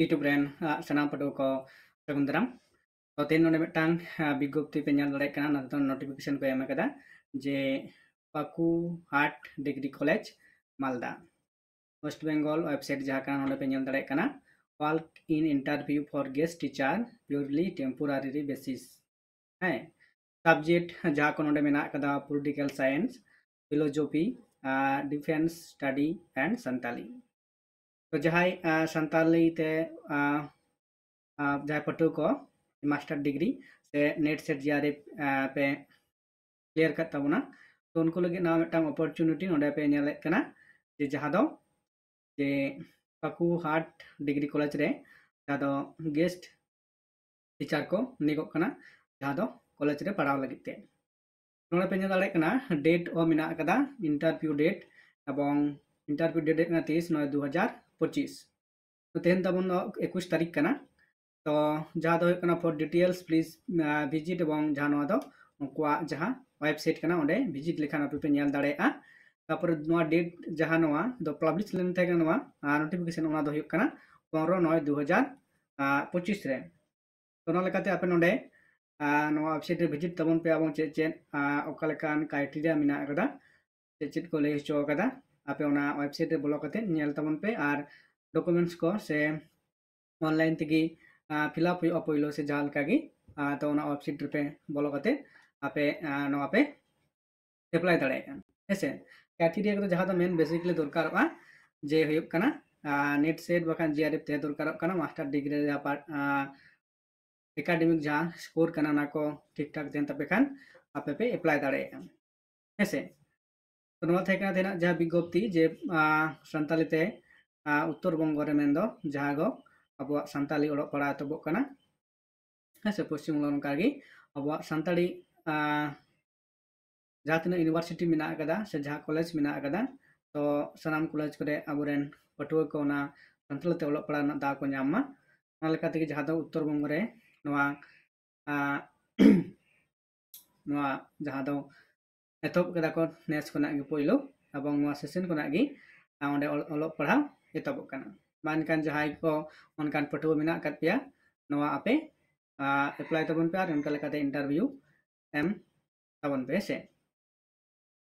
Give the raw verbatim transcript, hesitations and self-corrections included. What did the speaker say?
YouTube ᱨᱮᱱ ᱥᱟᱱᱟᱢ ᱯᱟᱹᱴᱷᱩᱣᱟᱹ ᱠᱚ ᱥᱟᱹᱜᱩᱱ ᱫᱟᱨᱟᱢ᱾ ᱛᱚ ᱛᱮᱦᱮᱧ ᱱᱚᱰᱮ ᱢᱤᱫᱴᱟᱝ ᱵᱤᱜᱽᱜᱚᱯᱛᱤ ᱯᱮ ᱧᱮᱞ ᱫᱟᱲᱮᱭᱟᱜ ᱠᱟᱱᱟ, ᱱᱚᱛᱮ notification ᱠᱚ ᱮᱢ ᱟᱠᱟᱫᱟ ᱡᱮ ᱯᱟᱠᱩ ᱦᱟᱴ ᱰᱤᱜᱽᱨᱤ ᱠᱚᱞᱮᱡᱽ ᱢᱟᱞᱫᱟ, West Bengal website ᱡᱟᱦᱟᱸ ᱠᱟᱱᱟ, ᱱᱚᱰᱮ ᱯᱮ ᱧᱮᱞ ᱫᱟᱲᱮᱭᱟᱜ ᱠᱟᱱᱟ, walk in interview for guest teacher purely temporary basis᱾ ᱦᱮᱸ, subject ᱡᱟᱦᱟᱸ ᱠᱚ ᱱᱚᱰᱮ ᱢᱮᱱᱟᱜ ᱟᱠᱟᱫᱟ, political science, philosophy, defence study and Santali᱾ ᱛᱚ ᱡᱟᱦᱟᱸᱭ ᱥᱟᱱᱛᱟᱞᱤ ᱛᱮ ᱡᱟᱦᱟᱸᱭ ᱯᱟᱹᱴᱷᱩᱣᱟᱹ ᱠᱚ master degree ᱥᱮ NET SET JRF ᱯᱮ clear ᱠᱟᱜ ᱛᱟᱵᱚᱱᱟ, ᱛᱚ ᱩᱱᱠᱩ ᱞᱟᱹᱜᱤᱫ ᱱᱟᱣᱟ ᱢᱤᱫᱴᱟᱝ opportunity ᱱᱚᱰᱮ ᱯᱮ ᱧᱮᱞᱮᱫ ᱠᱟᱱᱟ, ᱡᱮ ᱡᱟᱦᱟᱸ ᱫᱚ ᱡᱮ ᱯᱟᱠᱩ ᱦᱟᱴ ᱰᱤᱜᱽᱨᱤ ᱠᱚᱞᱮᱡᱽ ᱨᱮ ᱡᱟᱦᱟᱸ ᱫᱚ guest teacher ᱠᱚ ᱱᱤᱭᱳᱜᱚᱜ ᱠᱟᱱᱟ, ᱡᱟᱦᱟᱸ ᱫᱚ ᱠᱚᱞᱮᱡᱽ ᱨᱮ ᱯᱟᱲᱦᱟᱣ ᱞᱟᱹᱜᱤᱫ ᱛᱮ᱾ ᱱᱚᱰᱮ ᱯᱮ ᱧᱮᱞ ᱫᱟᱲᱮᱭᱟᱜ ᱠᱟᱱᱟ, date ᱦᱚᱸ ᱢᱮᱱᱟᱜ ᱟᱠᱟᱫᱟ, interview date, ᱮᱵᱚᱝ interview date ᱦᱩᱭᱩᱜ ᱠᱟᱱᱟ ᱛᱮᱭᱤᱥ ᱱᱚᱭ ᱫᱩ ᱦᱟᱡᱟᱨ ᱯᱚᱸᱪᱤᱥ᱾ ᱛᱚ ᱛᱮᱦᱮᱧ ᱛᱟᱵᱚᱱ ᱫᱚ ᱮᱠᱩᱥ ᱛᱟᱹᱨᱤᱠᱷ ᱠᱟᱱᱟ᱾ ᱛᱚ ᱡᱟᱦᱟᱸ ᱫᱚ ᱦᱩᱭᱩᱜ ᱠᱟᱱᱟ for details please visit, ᱮᱵᱚᱝ ᱡᱟᱦᱟᱸ ᱱᱚᱣᱟ ᱫᱚ ᱩᱱᱠᱩᱣᱟᱜ ᱡᱟᱦᱟᱸ website ᱠᱟᱱᱟ, ᱚᱸᱰᱮ visit ᱞᱮᱠᱷᱟᱱ ᱟᱯᱮ ᱯᱮ ᱧᱮᱞ ᱫᱟᱲᱮᱭᱟᱜᱼᱟ᱾ ᱛᱟᱨᱯᱚᱨᱮ ᱱᱚᱣᱟ date ᱡᱟᱦᱟᱸ ᱱᱚᱣᱟ ᱫᱚ publish ᱞᱮᱱ ᱛᱟᱦᱮᱸ ᱠᱟᱱᱟ, ᱱᱚᱣᱟ notification, ᱚᱱᱟ ᱫᱚ ᱦᱩᱭᱩᱜ ᱠᱟᱱᱟ ᱯᱚᱱᱨᱚ ᱱᱚᱭ ᱫᱩ ᱦᱟᱡᱟᱨ ᱯᱚᱸᱪᱤᱥ ᱨᱮ᱾ ᱛᱚ ᱚᱱᱟ ᱞᱮᱠᱟᱛᱮ ᱟᱯᱮ ᱱᱚᱰᱮ ᱱᱚᱣᱟ website ᱨᱮ visit ᱛᱟᱵᱚᱱ ᱯᱮ, ᱮᱵᱚᱝ ᱪᱮᱫ ᱪᱮᱫ ᱚᱠᱟ ᱞᱮᱠᱟᱱ criteria ᱢᱮᱱᱟᱜ ᱟᱠᱟᱫᱟ, ᱪᱮᱫ ᱪᱮᱫ ᱠᱚ ᱞᱟᱹᱭ ᱦᱚᱪᱚ ᱟᱠᱟᱫᱟ, ᱟᱯᱮ ᱚᱱᱟ website ᱨᱮ ᱵᱚᱞᱚ ᱠᱟᱛᱮ ᱧᱮᱞ ᱛᱟᱵᱚᱱ ᱯᱮ᱾ ᱟᱨ documents ᱠᱚ ᱥᱮ online ᱛᱮᱜᱮ fill up ᱦᱩᱭᱩᱜᱼᱟ ᱯᱳᱭᱞᱳ ᱥᱮ ᱡᱟᱦᱟᱸ ᱞᱮᱠᱟ ᱜᱮ᱾ ᱛᱚ ᱚᱱᱟ website ᱨᱮᱯᱮ ᱵᱚᱞᱚ ᱠᱟᱛᱮ ᱟᱯᱮ ᱱᱚᱣᱟ ᱯᱮ apply ᱫᱟᱲᱮᱭᱟᱜᱼᱟ᱾ ᱦᱮᱸᱥᱮ, criteria ᱠᱚᱫᱚ ᱡᱟᱦᱟᱸ ᱫᱚ main basically ᱫᱚᱨᱠᱟᱨᱚᱜᱼᱟ, ᱡᱮ ᱦᱩᱭᱩᱜ ᱠᱟᱱᱟ NET SET ᱵᱟᱠᱷᱟᱱ JRF ᱛᱟᱦᱮᱸ ᱫᱚᱨᱠᱟᱨᱚᱜ ᱠᱟᱱᱟ, master degree ᱨᱮ ᱟᱯᱟᱨ academic ᱡᱟᱦᱟᱸ score ᱠᱟᱱᱟ, ᱚᱱᱟ ᱠᱚ ᱴᱷᱤᱠ ᱴᱷᱟᱠ ᱛᱟᱦᱮᱱ ᱛᱟᱯᱮ ᱠᱷᱟᱱ ᱟᱯᱮ ᱯᱮ apply ᱫᱟᱲᱮᱭᱟᱜᱼᱟ᱾ ᱦᱮᱸᱥᱮ, ᱛᱚ ᱱᱚᱣᱟ ᱛᱟᱦᱮᱸ ᱠᱟᱱᱟ ᱛᱮᱦᱮᱧᱟᱜ ᱡᱟᱦᱟᱸ ᱵᱤᱜᱽᱜᱚᱯᱛᱤ, ᱡᱮ ᱥᱟᱱᱛᱟᱞᱤ ᱛᱮ ᱩᱛᱛᱚᱨ ᱵᱚᱝᱜᱚ ᱨᱮ ᱢᱮᱱᱫᱚ ᱡᱟᱦᱟᱸ ᱫᱚ ᱟᱵᱚᱣᱟᱜ ᱥᱟᱱᱛᱟᱞᱤ ᱚᱞᱚᱜ ᱯᱟᱲᱦᱟᱣ ᱮᱛᱚᱦᱚᱵᱚᱜ ᱠᱟᱱᱟ᱾ ᱦᱮᱸ ᱥᱮ, ᱯᱚᱥᱪᱤᱢ ᱵᱟᱝᱞᱟ ᱚᱱᱠᱟᱜᱮ ᱟᱵᱚᱣᱟᱜ ᱥᱟᱱᱛᱟᱲᱤ ᱡᱟᱦᱟᱸ ᱛᱤᱱᱟᱹᱜ university ᱢᱮᱱᱟᱜ ᱟᱠᱟᱫᱟ ᱥᱮ ᱡᱟᱦᱟᱸ college ᱢᱮᱱᱟᱜ ᱟᱠᱟᱫᱟ, ᱛᱚ ᱥᱟᱱᱟᱢ college ᱠᱚᱨᱮ ᱟᱵᱚᱨᱮᱱ ᱯᱟᱹᱴᱷᱩᱣᱟᱹ ᱠᱚ ᱚᱱᱟ ᱥᱟᱱᱛᱟᱲᱤ ᱛᱮ ᱚᱞᱚᱜ ᱯᱟᱲᱦᱟᱣ ᱨᱮᱱᱟᱜ ᱫᱟᱣ ᱠᱚ ᱧᱟᱢ ᱢᱟ᱾ ᱚᱱᱟ ᱞᱮᱠᱟ ᱛᱮᱜᱮ ᱡᱟᱦᱟᱸ ᱫᱚ ᱩᱛᱛᱚᱨ ᱵᱚᱝᱜᱚ ᱨᱮ ᱱᱚᱣᱟ ᱱᱚᱣᱟ ᱡᱟᱦᱟᱸ ᱫᱚ ᱮᱛᱚᱦᱚᱵ ᱠᱮᱫᱟ ᱠᱚ ᱱᱮᱥ ᱠᱷᱚᱱᱟᱜ ᱜᱮ ᱯᱳᱭᱞᱳ, ᱮᱵᱚᱝ ᱱᱚᱣᱟ session ᱠᱷᱚᱱᱟᱜ ᱜᱮ ᱚᱸᱰᱮ ᱚᱞᱚᱜ ᱯᱟᱲᱦᱟᱣ ᱮᱛᱚᱦᱚᱵᱚᱜ ᱠᱟᱱᱟ᱾ ᱢᱟ ᱮᱱᱠᱷᱟᱱ ᱡᱟᱦᱟᱸᱭ ᱠᱚ ᱚᱱᱠᱟᱱ ᱯᱟᱹᱴᱷᱩᱣᱟᱹ ᱢᱮᱱᱟᱜ ᱟᱠᱟᱫ ᱯᱮᱭᱟ, ᱱᱚᱣᱟ ᱟᱯᱮ ᱮᱯᱞᱟᱭ ᱛᱟᱵᱚᱱ ᱯᱮ ᱟᱨ ᱚᱱᱠᱟ ᱞᱮᱠᱟᱛᱮ ᱤᱱᱴᱟᱨᱵᱷᱤᱭᱩ ᱮᱢ ᱛᱟᱵᱚᱱ ᱯᱮ, ᱦᱮᱸ ᱥᱮ᱾